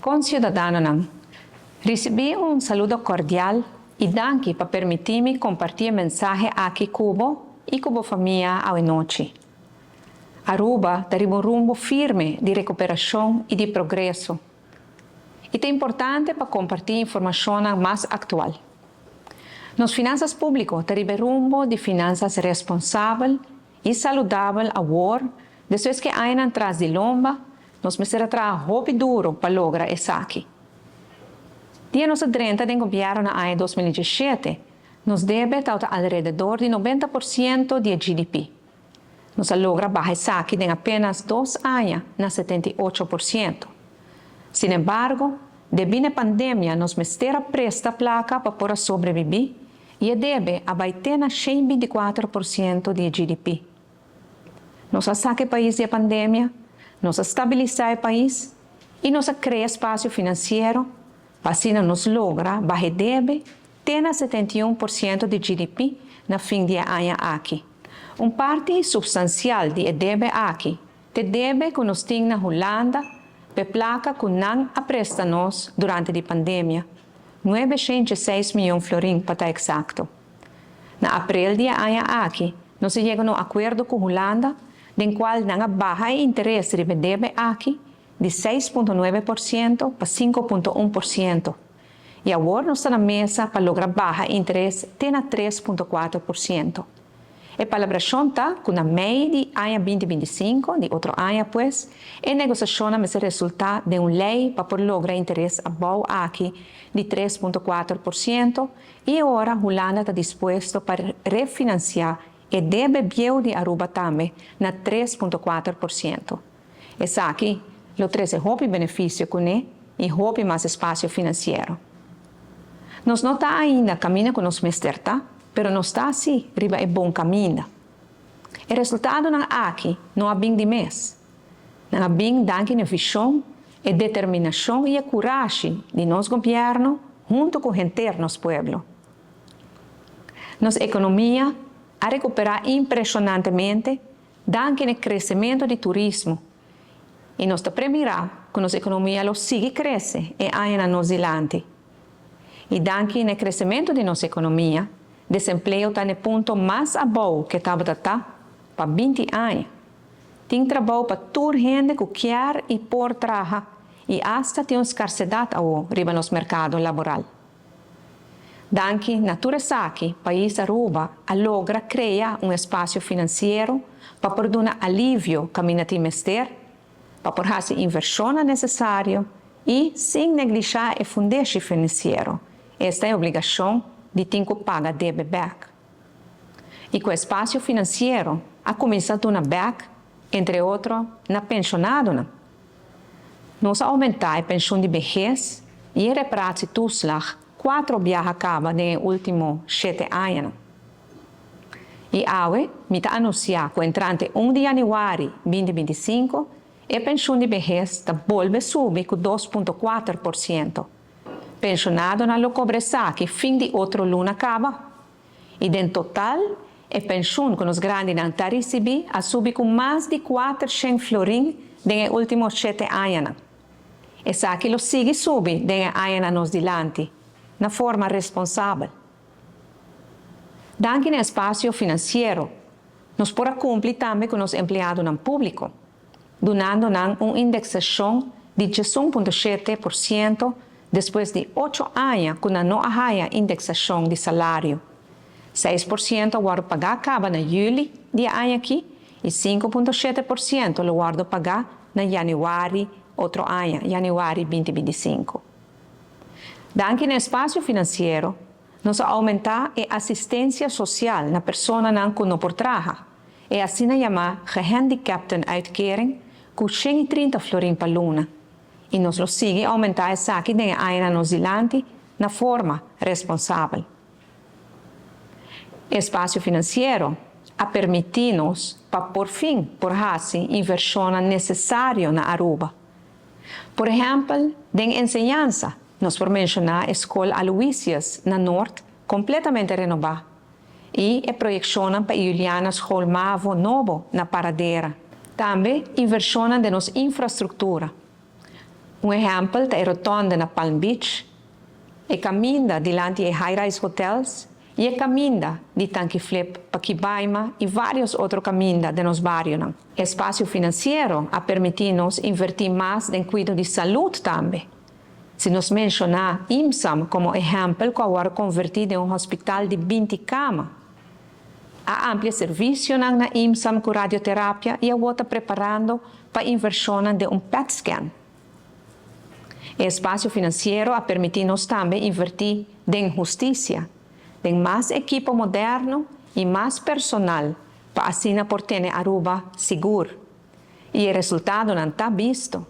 Conciudadanonan, ricibi un saludo cordial y danki pa permiti mi comparti e mensahe aki cu bo y cu bo famia awe nochi. Aruba ta riba un rumbo firme di recuperacion y di progreso. Y ta importante pa comparti informacionnan mas actual. Nos finanzas publico ta riba e rumbo di finanzas responsabel y saludabel awor, despues cu añanan tras di lomba, nos mester a traha hopi duro pa logra esaki. Dia nos a drenta den gobierno na aña 2017, nos debe tabata alrededor di 90% di e GDP. Nos a logra baha esaki den apenas 2 aña na 78%. Sin embargo, debi na pandemia nos mester a presta placa pa por a sobrevivi y e debe a bay te na 124% di GDP. Nos a saca e pais di pandemia, nos a stabilisa e pais y nos a crea espacio financiero pa asina nos logra baha debe te na 71% di GDP na fin di aña aki. Un parti substancial di debe aki, ta debe cu nos tin na Hulanda, pa placa cu nan a presta nos durante e pandemia, 906 miyon florin pa ta exacto. Na april di aña aki, nos a yega na un acuerdo cu Hulanda, den cual nan a baha e interes di debe aki di 6,9% pa 5,1%. Y awor nos ta na mesa pa logra baha interes te na 3,4%. E palabracion ta cu na mei di aña 2025, di otro aña pues, e negociacion mester resulta den un ley pa por logra interes abou aki di 3,4% y awor Hulanda ta dispuesto pa refinancia e debe bieu di Aruba tambe na 3,4%. Esaki lo trece hopi beneficio cune y hopi mas espacio financiero. Nos no ta ainda caminda cu nos mester ta, pero nos ta si riba e bon caminda. E resultadonan aki no a bin di mes. Nan a bin danki na vision y determinacion y curashi di nos gobierno hunto cu henter nos pueblo. Nos economia a recupera impresionantemente danki na crecemento di turismo y nos ta premira cu nos economia lo sigui crece e añanan nos dilanti. Y danki na crecemento di nos economia, desempleo ta na punto mas abou cu tabata ta pa 20 aña. Tin trabou pa tur hende cu kier y por traha y hasta tin un scarcedad awo riba nos mercado laboral. Danki na tur esaki, pais Aruba a logra crea un espacio financiero pa por duna alivio caminda tin mester, pa por haci inversion necesario y sin neglisha e fundeshi financiero. Esta e obligacion di tin cu paga debe bek. Y cu espacio financiero a cuminsa duna bek, entre otro, na pensionado. Nos a aumenta e pensioen di behes y e reparatietoeslag cuatro biaha caba den ultimo 7 aña. Y awe, mi ta anuncia cu entrante 1 di januari 2025, e pensioen di behes ta bolbe subi cu 2,4%. Pensionadonan lo cobra esaki fin di otro luna caba. Y den total, e pensioen cu nos grandinan ta ricibi a subi cu mas di 400 florin den ultimo 7 aña. Esaki lo sigui subi den añanan nos dilanti, na forma responsabel. Danki na espacio financiero, nos por a cumpli tambe cu nos empleadonan publico, dunando nan un indexacion di 1.7% despues di 8 aña cu no a haya indexacion di salario. 6% wordo paga caba na juli di aña aki y 5.7% lo wordo paga na januari otro aña, januari 2025. Danki na espacio financiero, nos a aumenta e asistencia social na personanan cu no por traha. E asina yama gehandicaptenuitkering cu 130 florin pa luna. Y nos lo sigui aumenta esaki den añanan nos dilanti na forma responsabel. Espacio financiero a permiti nos pa por fin por haci inversion necesario na Aruba. Por ehempel, den enseñansa, nos por menciona Scol Aloysius na Noord completamente renoba y e proyeccion pa Juliana School Mavo nobo na Paradera. Tambe inversion den nos infrastructura. Un ehempel ta e rotonde na Palm Beach, e caminda dilanti e high-rise hotels y e caminda di Tanki Flip pa Kibaima y varios otro caminda den nos barionan. Espacio financiero a permiti nos inverti mas den cuido di salud tambe. Si nos menciona IMSAM como ehempel cu awor a converti den un hospital di 20 cama. A amplia servicionan na IMSAM cu radioterapia y awor ta preparando pa inversionnan den un PET scan. E espacio financiero a permiti nos tambe inverti den husticia, den mas ekipo moderno y mas personal pa asina por tene Aruba sigur. Y e resultadonan ta bisto.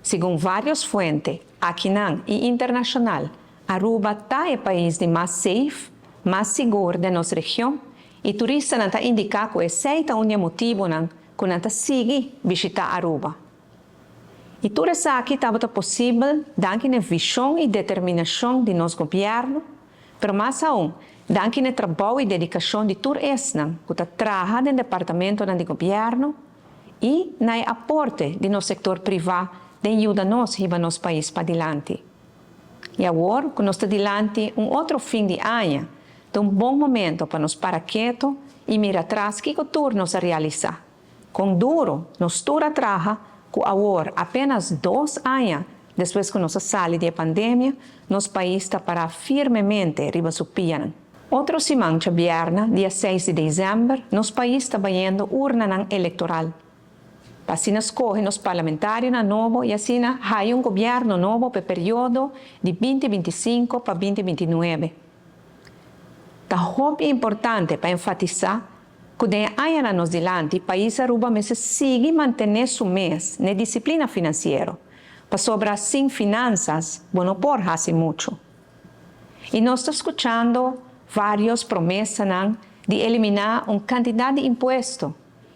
Segun varios fuente, akinan y internacional, Aruba ta e pais di mas safe, mas sigur den nos region y turistanan ta indica cu esey ta un di e motibonan cu nan ta sigui bishita Aruba. Y tur esaki tabata posibel danki na e vision y determinacion di nos gobierno, pero mas aun, danki na e trabou y dedicacion di tur esnan cu ta traha den departamentonan di gobierno y na e aporte di nos sector priva den yuda nos hiba nos pais padilanti. Y awor cu nos ta dilanti un otro fin di aña, ta un bon momento pa nos para keto y mira atras kico tur nos a realisa. Con duro nos tur a traha cu awor, apenas dos aña despues cu nos a sali di e pandemia, nos pais ta para firmemente riba su pianan. Otro siman djabierna, dia seis di december, nos pais ta bayendo urnanan electoral. Pa asina scoge nos parlamentarionan nobo y asina haya un gobierno nobo p'e periodo di 2025 pa 2029. Ta hopi importante pa enfatisa cu den e añanan nos dilanti pais Aruba mester sigui mantene su mes n'e disciplina financiero, pasobra sin finanzas bo no por haci mucho. Y nos ta scuchando varios promesanan di elimina un cantidad di impuesto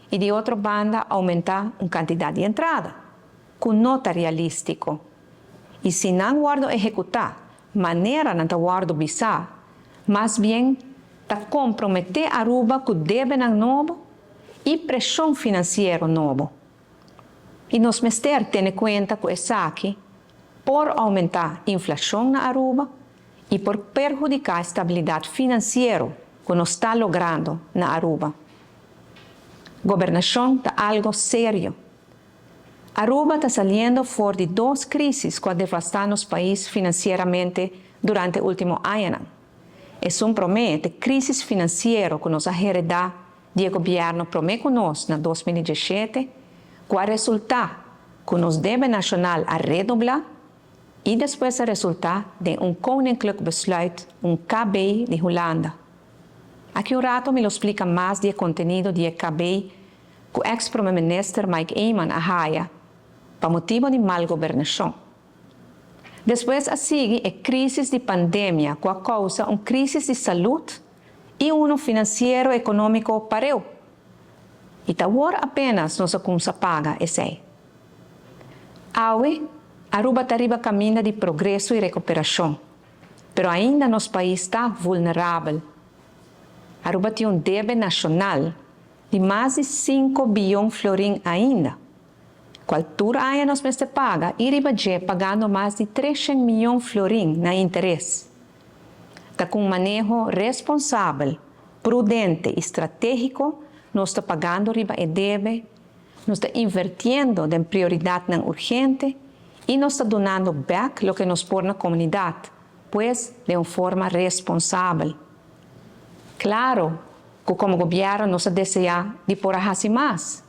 y di otro banda aumenta un cantidad di entrada, cu no ta realistico. Y si nan wordo ehecuta manera nan ta wordo bisa, mas bien ta compromete Aruba cu debenan nobo y presion financiero nobo. Y nos mester tene cuenta cu esaki por aumenta inflacion na Aruba y por perhudica estabilidad financiero cu nos ta logrando na Aruba. Gobernacion ta algo serio. Aruba ta saliendo for di dos crisis cu a devasta nos pais financieramente durante ultimo añanan. Esun prome t'e crisis financiero cu nos a hereda di e gobierno prome cu nos na 2017, cu a resulta cu nos debe nacional a redobla y despues a resulta den un Koninklijk Besluit, un KB di Hulanda. Aki un rato mi lo splica mas di e contenido di e KB cu ex Prome Minister Mike Eman a haya pa motibo di mal gobernacion. Despues a sigui e crisis di pandemia cu a causa un crisis di salud y uno financiero economico pareu. Y ta awor apenas nos a cumsa paga esey. Awe, Aruba ta riba caminda di progreso y recuperacion, pero ainda nos pais ta vulnerabel. Aruba tin un debe nacional di mas di cinco biyon florin ainda, cual tur aña nos mester paga y riba dje pagando mas di 300 miyon florin na interes. Ta cu un maneho responsabel, prudente y strategico nos ta pagando riba e debe, nos ta invertiendo den prioridadnan urgente y nos ta dunando bek loke nos por na comunidad, pues den un forma responsabel. Claro cu como gobierno nos a desea di por a haci mas.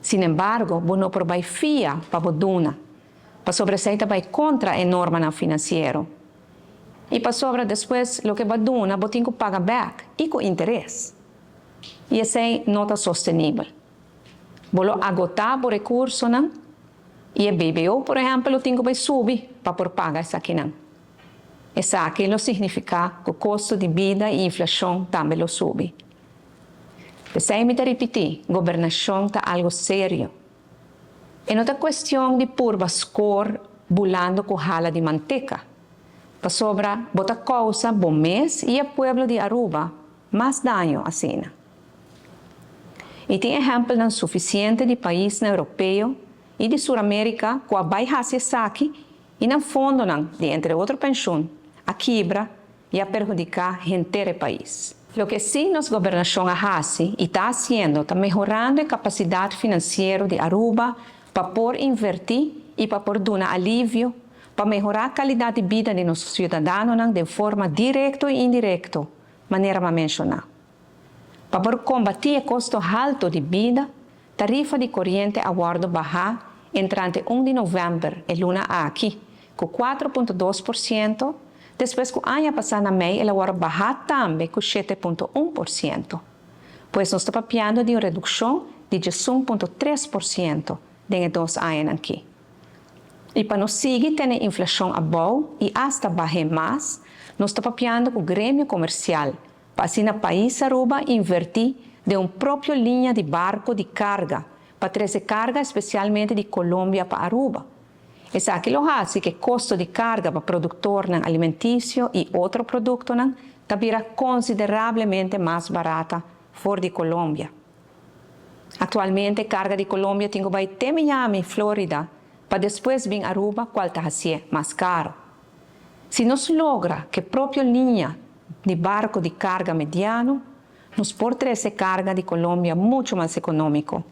Sin embargo, bo no por bay fia pa bo duna, pasobra esey ta bay contra e normanan financiero. Y pasobra despues loke bo a duna bo tin cu paga bek y cu interes. Y esey no ta sostenibel. Bo lo agota bo recursonan y e BBO por ehempel lo tin cu bay subi pa por paga esakinan. Esaki lo significa cu costo di bida y inflacion tambe lo subi. P'esey mi ta ripiti, gobernacion ta algo serio. E no ta cuestion di purba score bulando cu hala di manteca, pasobra bo ta causa bo mes y e pueblo di Aruba mas daño asina. Y tin ehempelnan suficiente di paisnan Europeo y di Sur America cu a bay haci esaki. y nan fondonan di entre otro pensioen a kibra y a perhudica henter e pais. Loke si nos gobernacion a haci y ta haciendo ta mehorando e capacidad financiero di Aruba pa por inverti y pa por duna alivio pa mehora calidad di bida di nos ciudadanonan den forma directo y indirecto, manera m'a menciona. Pa por combati e costo halto di bida, tarifa di coriente a wordo baha entrante 1 di november e luna aki cu 4.2%, despues cu aña pasa na mei el a wordo baha tambe cu 7.1%. Pues nos ta papiando di un reduccion di 11.3% den e 2 añanan aki. Y pa nos sigui tene inflacion abou y hasta baha mas, nos ta papiando cu gremio comercial pa asina pais Aruba inverti den un propio liña di barco di carga pa trece carga especialmente di Colombia pa Aruba. Esaki lo haci cu costo di carga pa productornan alimenticio y otro productonan ta bira considerablemente mas barata for di Colombia. Actualmente carga di Colombia tin cu bay te Miami, Florida, pa despues bin Aruba, cual ta haci'e mas caro. Si nos logra cu propio liña di barco di carga mediano, nos por trece carga di Colombia mucho mas economico.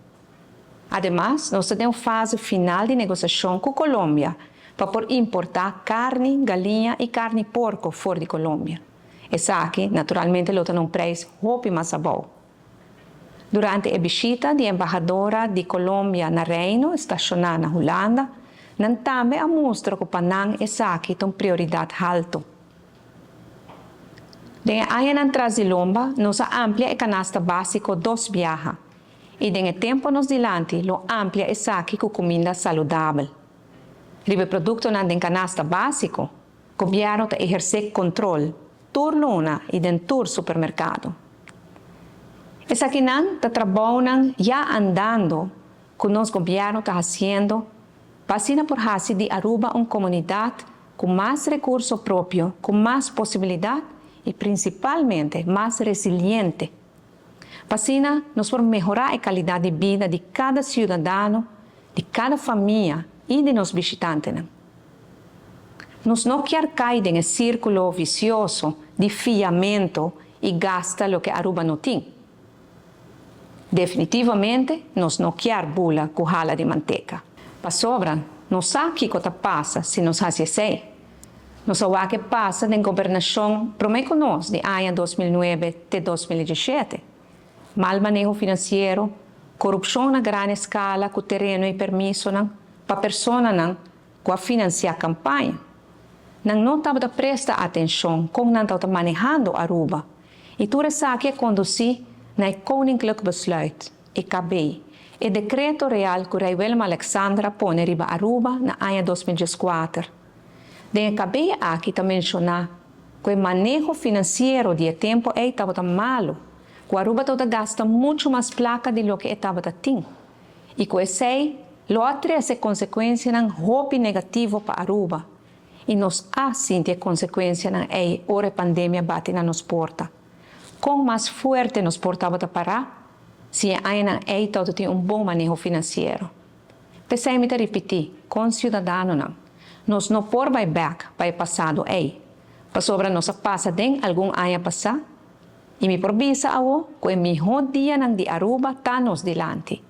Ademas, nos tin un fase final di negociacion cu Colombia pa por importa carni, galiña y carni porco for di Colombia. Esaki, naturalmente, lo tin un prijs hopi mas abou. Durante e bishita di embahadora di Colombia na Reino, staciona na Hulanda, nan tambe a mustra cu pa nan esaki ta un prioridad halto. Den añanan tras di lomba, nos a amplia e canasta basico dos biaha. Y den e tempo nos dilanti lo amplia esaki cu cuminda saludabel. Riba productonan den canasta basico, gobierno ta eherce control tur luna y den tur supermercado. Esakinan ta trabounan ya andando cu nos gobierno ta haciendo pa asina por haci di Aruba un comunidad cu mas recurso propio, cu mas posibilidad y principalmente mas resiliente. Pa asina nos por mehora e calidad di bida di cada ciudadano, di cada famia y di nos bishitantenan. Nos no kier cay den e circulo vicioso di fiamento y gasta loke Aruba no tin. Definitivamente, nos no kier bula cu hala di manteca. Pasobra, nos sa kico ta pasa si nos haci esey. Nos a wak kico a pasa den gobernacion prome cu nos di aña 2009 te 2017. Mal maneho financiero, corupcion na gran escala cu tereno y permisonan pa personanan cu a financia campaña. Nan no tabata presta atencion con nan tabata manehando Aruba. Y tur esaki a conduci na e Koninklijk Besluit, EKB, e decreto real cu Rey Willem Alexander a pone riba Aruba na aña 2014. Den EKB aki ta menciona cu e maneho financiero di e tempo ey tabata malo, cu Aruba tabata gasta mucho mas placa di loke e tabata tin. Y cu esey lo a trece consecuencianan hopi negativo pa Aruba. Y nos a sinti e consecuencianan ey ora e pandemia a bati na nos porta. Con mas fuerte nos por tabata para, si e añanan ey tabatin un bon maneho financiero. P'esey mi ta ripiti, conciudadanonan, nos no por bay back pa e pasado ey. Pasobra nos a pasa aden algun aña pasa, y mi por bisa awo cu e miho dianan di Aruba ta nos dilanti.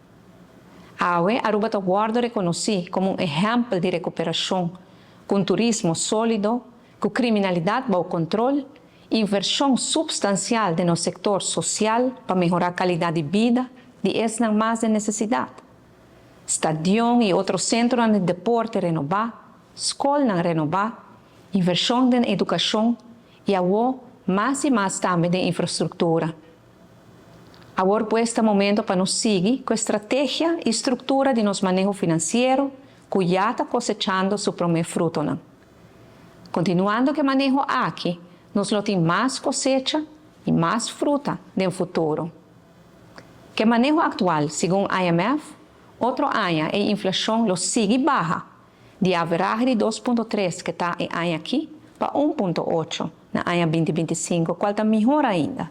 Awe, Aruba ta wordo reconoci como un ehempel di recuperacion, cu turismo solido, cu criminalidad bou control, inversion substancial den sector social pa mehora calidad di bida di esnan mas den necesidad. Stadion y otro centro di deporte renoba, scol renoba, inversion den educacion y awo mas y mas tambe den infrastructura. Awor pues ta momento pa nos sigui cu e strategia y structura di nos maneho financiero cu ya ta cosechando su prome frutonan. Continuando cu e maneho aki, nos lo tin mas cosecha y mas fruta den futuro. Cu e maneho actual, segun IMF, otro aña e inflacion lo sigui baha di average di 2.3 cu ta e aña aki pa 1.8 na aña 2025, cual ta mihor ainda.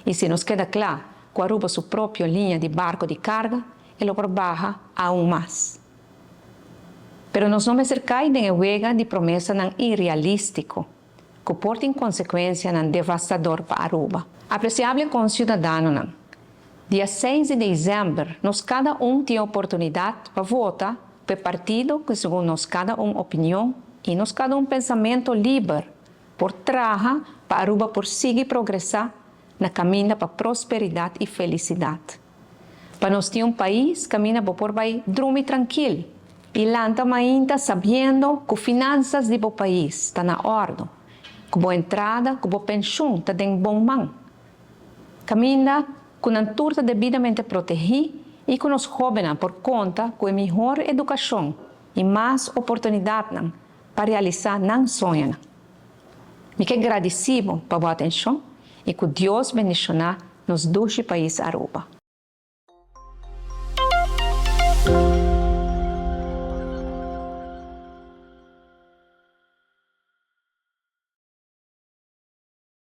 Y si nos keda cla cu Aruba su propio liña di barco di carga, e lo por baha aun mas. Pero nos no mester cay den e wega di promesanan irrealistico, cu por tin consecuencianan devastador pa Aruba. Apreciable conciudadanonan, dia 6 di december nos cada un tin oportunidad pa vota pa partido cu segun nos cada un opinion y nos cada un pensamento liber por traha pa Aruba por sigui progresa na caminda pa prosperidad y felicidad. Pa nos tin un pais caminda bo por bay drumi trankil y lanta mainta sabiendo cu finanzas di bo pais ta na orde, cu bo entrada, cu bo pensioen ta den bon man. Caminda cu nan tur ta debidamente protegi y cu nos hobennan por conta cu miho educacion y mas oportunidad pa realisa nan soño. Mi kier gradici pa bo atencion y cu Dios bendiciona nos dushi pais Aruba.